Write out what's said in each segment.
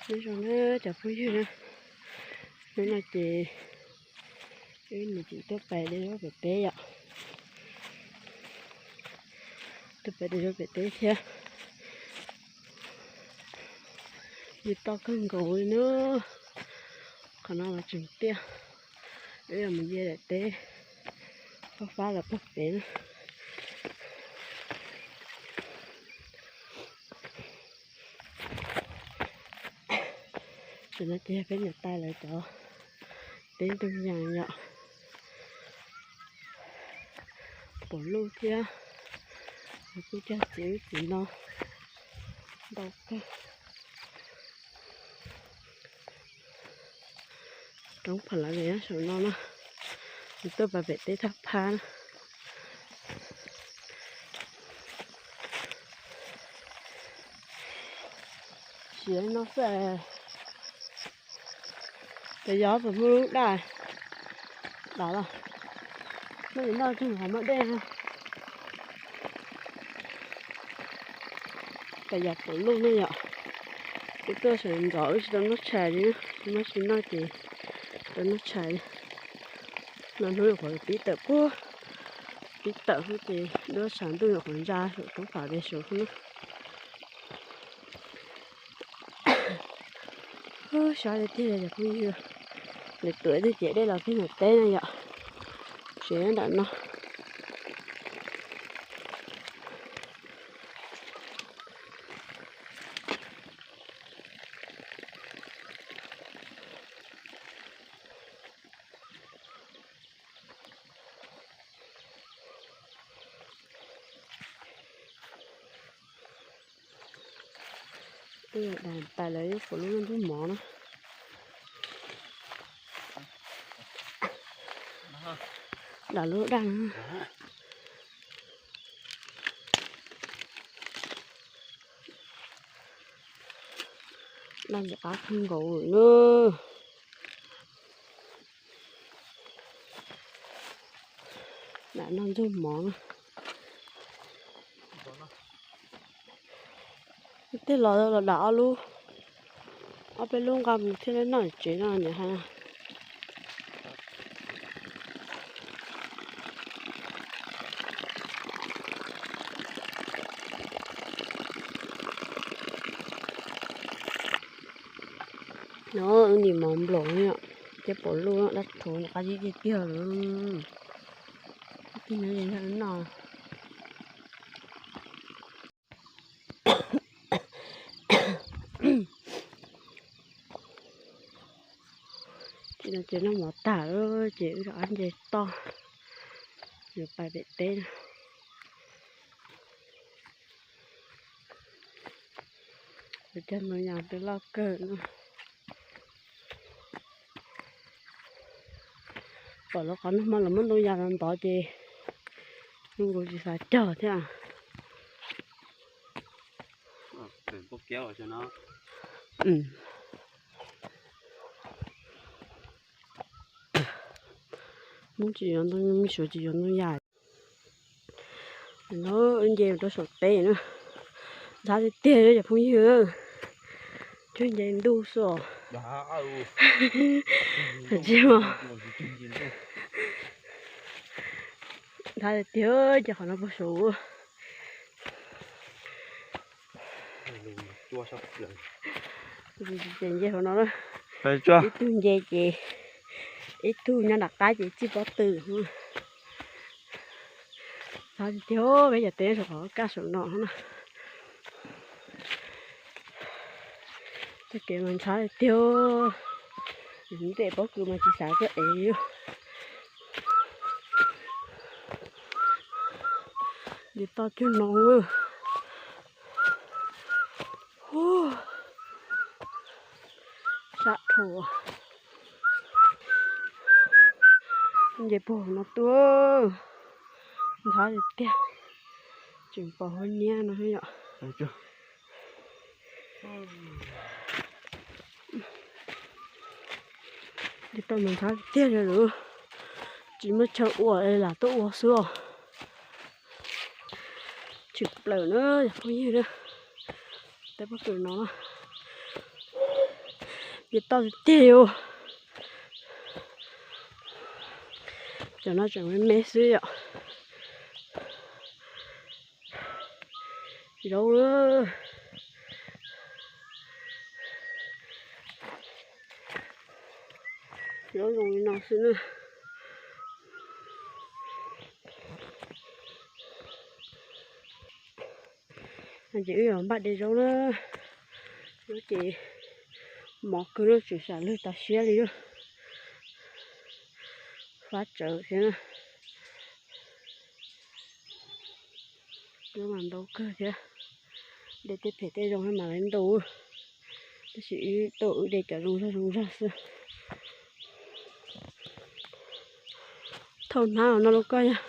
Nyob zoo na cov phooj ywg na, hnub no ces wb niam tseem tuaj pais de zaub pem teb yom. Tuaj pais de zaub pem teb thiab. Yus toj kawg nkaus li na. Qhov no los tseem tiaj, wb yuav mus de daim teb fab fab los pog pem na. Tam no ces yog peb niam tais lawv cov teb ntoo yas yom, pom luj thiab. Kuj cog txiv ub txiv no ntau kawg. Roob phom lawv saum no na, nws tuaj pais pem teb thaj phab na. Siav no xwb. Ces yog puas muaj lub daj dam los, noj ces noj tsuag qhov muaj dej no. Tam yog pom luj no yom. Wb tuaj sawv ntxov wb tsis tau noj tshais li, tsis muaj tsis noj ces tau noj tshais li. No hnub nyuam qhuav pib tawm puag, pib tawm xwb ces duab tshav ntuj nyuam qhuav ntsa saum roob phom pem saud xwb na. Sab tiag tiag li cov phooj ywg, lwm tus twb ciav dej los pem ntug teb no yom, tsev nram no. Twb yog dam tais lawv yuav pom lub ntug mov na. Dam lub daj na. Daj ntxim qab kawg nkaus na. Dam noj ntxuag mov na. Tej los los dam ob lub, ob peb lub nqa mus thiaj li noj tsev no niam hais. No wb nim mov nplaum thiab pom luj dab thuv qab zib tiag tiag lawm. Ib tug nyob ze nrog wb noj. Ces no ces noj mov tag lawm ces wb rov qab nce toj yuav pais pem teb na. Cog ntoo yas twb loj kawg no. Pom lawv qhov no mas lawv muab ntoo yas los ntov ces nkuv tsis xav cog thiab. Hmoob tsis yuav ntoo, Suav tsis yuav ntoo yas. No wb nce rau saum teb na. Ntxhab tiag tiag cov phooj ywg, cuag nce ntuj xwb os. Tsis, ntxhab tiag tiag ces qhov no puag saud. Ces nce hauv no, ib tug nce ces ib tug nyob nram qab ces txij pob tw. Ntxhab tiag tiag, peb cov teb saum qhov kaj saum no na. Txoj kev mas ntxhab tiag tiag, ntev pob kws mas tsis xav tuaj ev li. Nce toj cuag no. Sab dhau. Nce puag no tuaj, ntxhab tiag tiag, tseem pom huab niab no yom. Nce toj mas ntxhab tiag tiag li lawm, tsis muaj chaw ua es lam tuaj ua xwb os. Tshwm plaws na cov phooj ywg na, teb pob kws no. Ces toj tiag tiag li. Cov no tseem me me xwb yom. Zaub, zaub zoo li no xwb na. Ces wb yuav npaj de zaub na. Zaub ces mos kawg na, tseem sam lwg tas siab li. Fab tsawv thiab na. Zaub mas ntau kawg thiab. De tej phem tej zoo mas lawv ntau. Tab sis wb tuaj wb de cov zoo zog zoo zog xwb. Thauj hnab no lauj koj yog.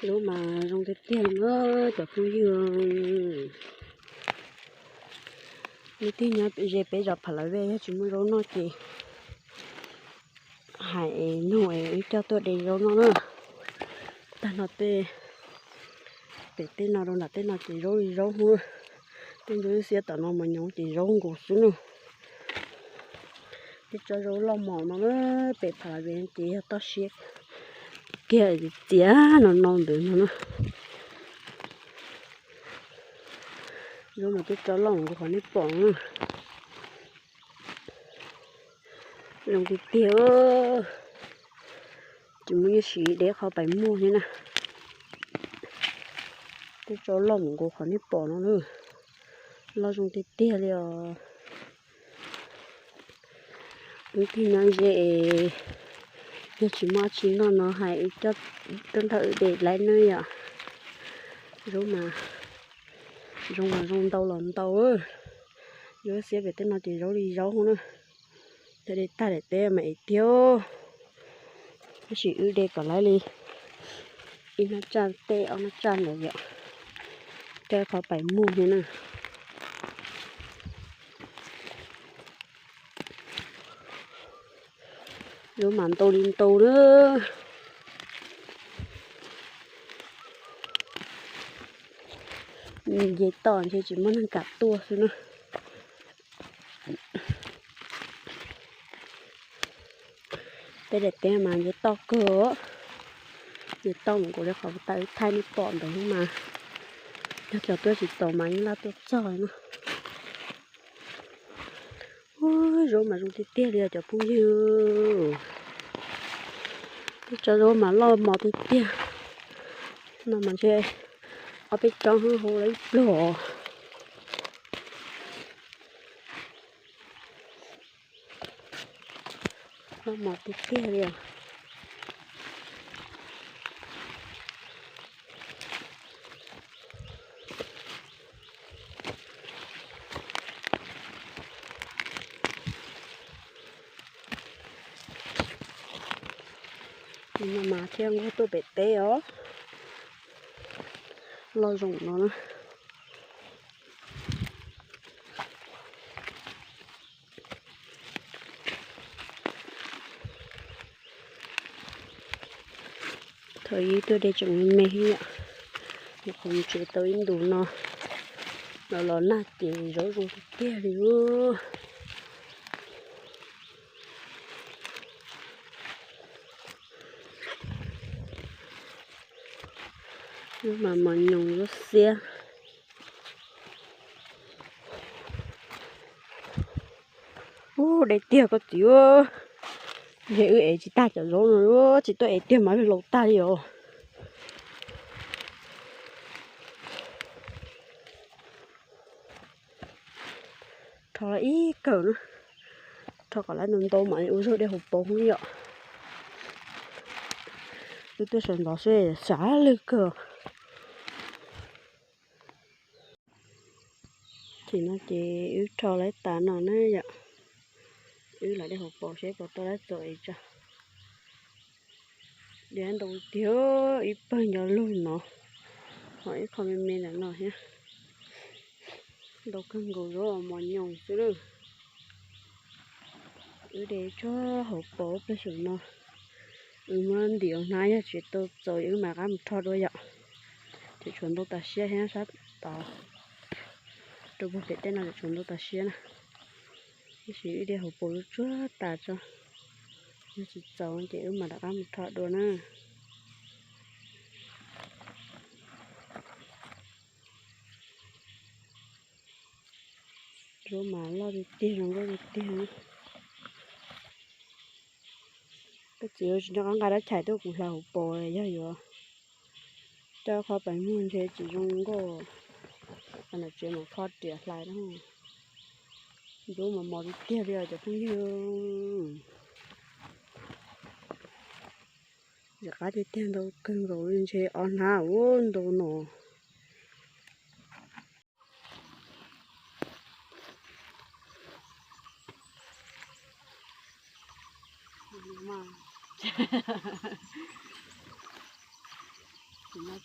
Lub mas zoo tiag tiag li na cov phooj ywg. Ib tug nyob ze peb zos Phav Lav Vej, yog tsis muaj zaub noj ces hais nug es wb coj tuaj de zaub noj na. Tag no tej, pem tej no rau nram tej no ces zaub li zaub hnub. Tej ntsuab xiab tom no mas nyob ces zaub nkaus xwb na. Tej tsob zaub loj mos no na, pem Phav Lav Vej ces yog toj siab kiag txiav no no ntawd no na. Zaub mas tej tsob loj nkaus qhov nej pom na. Zoo tiag tiag. Ces muaj nyiaj siv de qhov pais muag thiab na. Tej tsob loj nkaus qhov nej pom no na. Loj zoo tiag tiag li os. Wb tig nyob ze, yog tsis muaj tsi noj no hais wb coj tuaj nrog wb de lawm na yom. Zaub mas zoo los zoo ntau los ntau. Zaub xiab pem tej no ces zaub li zaub na. Yog de tag daim teb mas es tiag. Tab sis wb de kom lawv li ib hnab tsaj tej ob hnab tsaj ntawd yom, coj qhov pais muag thiab na. Zaub mas ntau li ntau na. Nce toj ntshe tsis muaj neeg kam tuaj xwb na. Peb daim teb mas nce toj kawg, nce toj mus nkaus li qhov tau wb thaij nej pom ntawd mas, yog cov tuaj tsis txaus mas yeej laj tuaj txog na. Ub, zaub mas zoo tiag tiag li os cov phooj ywg. Tej tsob zaub mas loj mos tiag tiag. No mas ntshe ob peb tsob hauv lawv ib pluag. Loj mos tiag tiag li os. No mas thiaj nquag tuaj pem teb os. Loj zoo no na. Thaum ub tuaj de tseem me me thiab yom, nyuam qhuav mus tsev tau ib ntus no los los nag ces zaub zoo tiag tiag li. Zaub mas mos nyoos zaub xiab. Ub, de tiag koj txiv. Ntshe wb ev tsis tag cov zaub no, tsis tuaj ev tiag mas laus tag li os. Rho ib kawm na, rho kom lawv ntau ntau mas ua zaug de hauv paus hwb yom. Wb tuaj sawv ntxov seb sav lwg kawg. Ces no ces wb rho lawv tas no na yom. Wb lam de hauv paus seb puas tau lawv txaus es tso. De ntau tiag, ib pawg nco lug no, ho ib qho me me ntawm no thiab. Ntau kawg nkaus, zaub mos nyoos xwb lawm. Wb de tsuag hauv paus pawg saum no. Wb muab ntim ua hnab, yog tsis tau txaus wb mam rov qab mus rho dua yom. Ces tshuav ntau tas siab thiab sab tod. Rau puag pem tej no lawm tsaus ntuj tas siab na. Tab sis wb dej hauv paus tsuag tas tso, yog tsis txaus ces wb mam rov qab mus rho dua na. Zaub mas loj tiag tiag, zoo nkauj tiag tiag. Koj txiv tsis nco qab nqa rab chais tuaj kuv hlais hauv paus, yog yuav coj qhov pais muag ntshe tsis zoo nkauj. Qhov no tsev mas kho riam hlais na. Zaub mas mos tiag tiag li os cov phooj ywg. Tsis qab tiag tiag, ntau kawg nkaus li, ntshe ob hnab ua ntau no.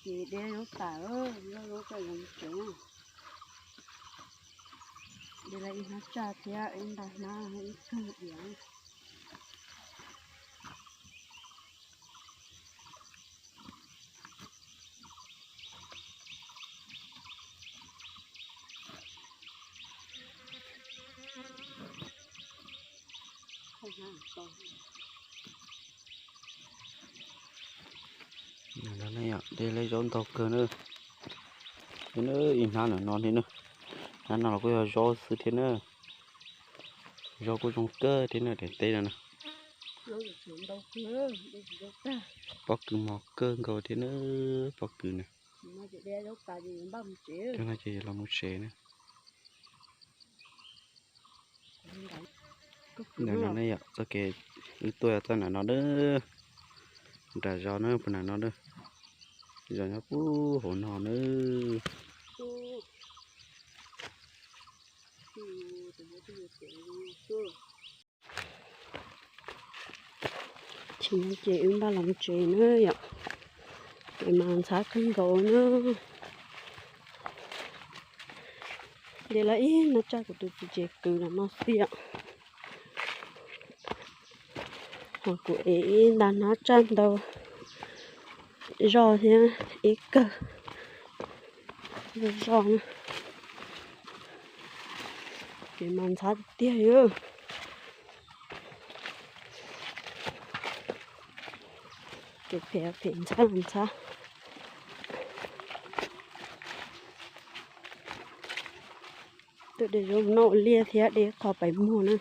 Ces deb zaub tas, loj zaub coj los tsev. Deb lawm ib hnab tsaj thiab ib nta hnab ib kawg diav. Deb lawm zaub ntau kawg na. Ib hnab no no thiab na. Hnab no los kuj yog zaub xwb thiab na. Zaub kuj zoo kawg thiab na, daim teb no na. Pob kws mos kawg nkaus thiab na, pob kws na. Cov no ces los mus tsev na. Ntawm no ne yom, txoj kev wb tuaj yog txoj nam no na, nram zos na, puag nam no na, zos nyob puag hauv no na. Tsis no ces wb npaj los tsev na yom, kev mas ntxhab kawg nkaus na. Deb lawm ib hnab tsaj kuv tus txiv tsev kwv los no xwb yom. Ho kuv ev ib nta hnab tsaj ntau zoj thiab ib kawg zoj zoj na. Kev mas ntxhab tiag tiag. Kev phem phem, ntxhab los ntxhab. Tuaj de zaub noj ua liaj thiab de qho pais muag na.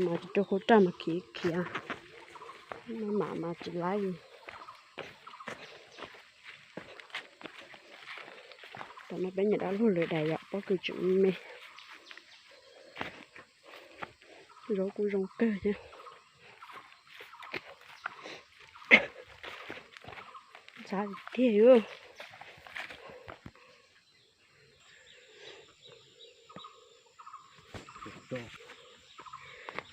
Mas tsis rau khub raj mas khiav khiav, maj mam mas tsis laib li. Tam no peb niam dab laug lawv daim yom, pob kws tseem me me. Zaub kuj zoo kawg thiab. Ntxhab tiag tiag.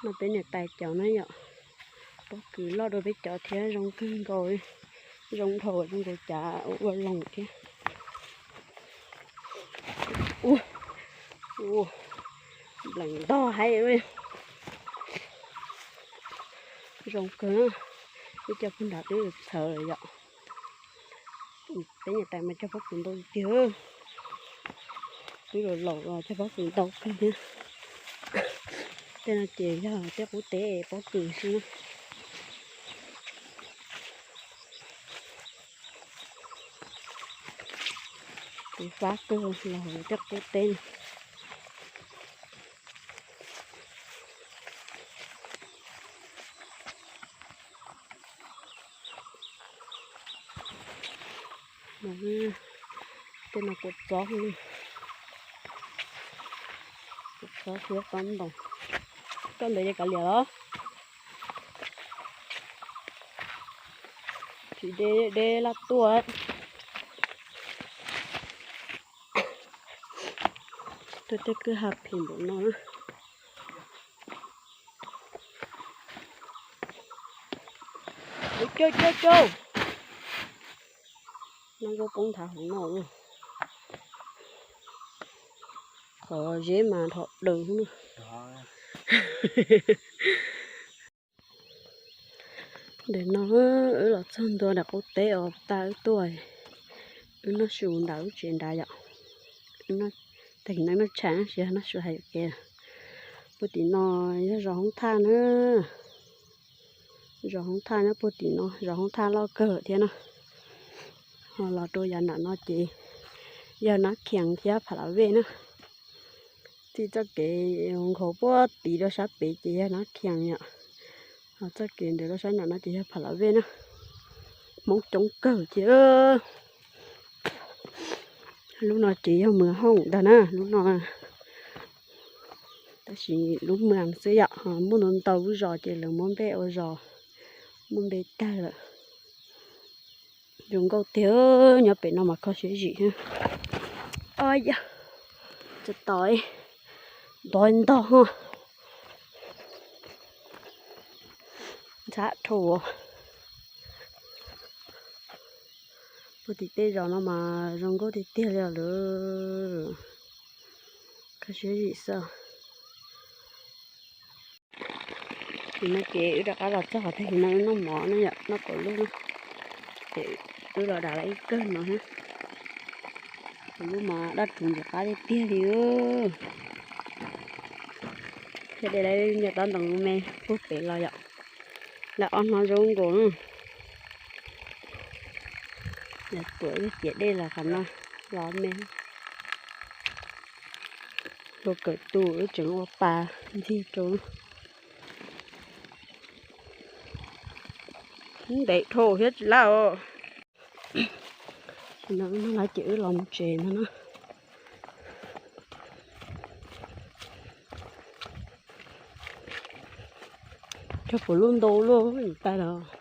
No peb niam tais cov na yom, pob kws loj dua peb cov thiab zoo kawg nkaus li, zoo dhau zoo nkaus cav ua loos thiab. Ua, nplees ntog haib, zoo kawg, ib co puag nrad twb txhawv lawm yom. Peb niam tais mas cog pob kws ntau tiag, twb laus laus los cog pob kws ntau kawg thiab. Tej no ces yog tej qub teb pob kws xwb na. Kuv fab kawg los tej qub teb no. Tej no kua txob, kua txob thiab tsob ntoo. Koj ntawd ces kav liam los? Tsis de, de laj tuaj. Tuaj tej kwj ha phem npaum no na. Cau cau cau. Noj zaub poob nthav hauv no. Qhov zeb mas dhom daws na. Ntawm no wb los txog ntua nram qub teb os, tas wb tuaj, Wb noj su ntawm lub tsev nrad yom. Tag kis no noj tshais na, tsis yog noj su hais yuam kev. Puag tim no yog zos Hoob Thaj na. Zos Hoob Thaj nyob puag tim no, zos Hoob Thaj loj kawg thiab na. Ho los rau yav nram no ces yog Nab Khias thiab Pha La Vej na. Txij txoj kev nkaus puag tid rau sab pem ces yog Nab Khias yom. Ho txoj kev ntawd rau sab nram no ces yog Pha La Vej na. Hmoob coob kawg thiab. Lub no ces yog Mws Hooj ntag na, lub no. Tab sis lub mws xwb yom, muaj ntau ntau lub zos ces lawv muab npe ua zos, muab npe tag lawm. Zoo nkauj tiag, nyob pem no mas kho siab zim. Os yog, tsis tau, ntov ntog ho. Ntxhab dhau. Puag tim tej zos no mas zoo nkauj tiag tiag li os lawm. Kho siab zim xwb. Tim no ces wb rov qab los txog qhov tag kis no noj mov no yom, noj kaum lub na. Ces wb los dam lawm ib kawg no thiab. Kaum lub mas daj rhuv ntxim qab tiag tiag li. Thiaj de lawv nyuag tob ntoo me puag pem los yom. Lawv ob hnub zoo nkaus na. Yog tuam wb ciav dej los qhov no los me. Hluas kawm tus wb tseem ua pas ntxig rau. Ntev dhau thiab tsis laj os. Ces no wb noj lawm ces wb los mus tsev no na. Cog puav lub ntau luaj tag los.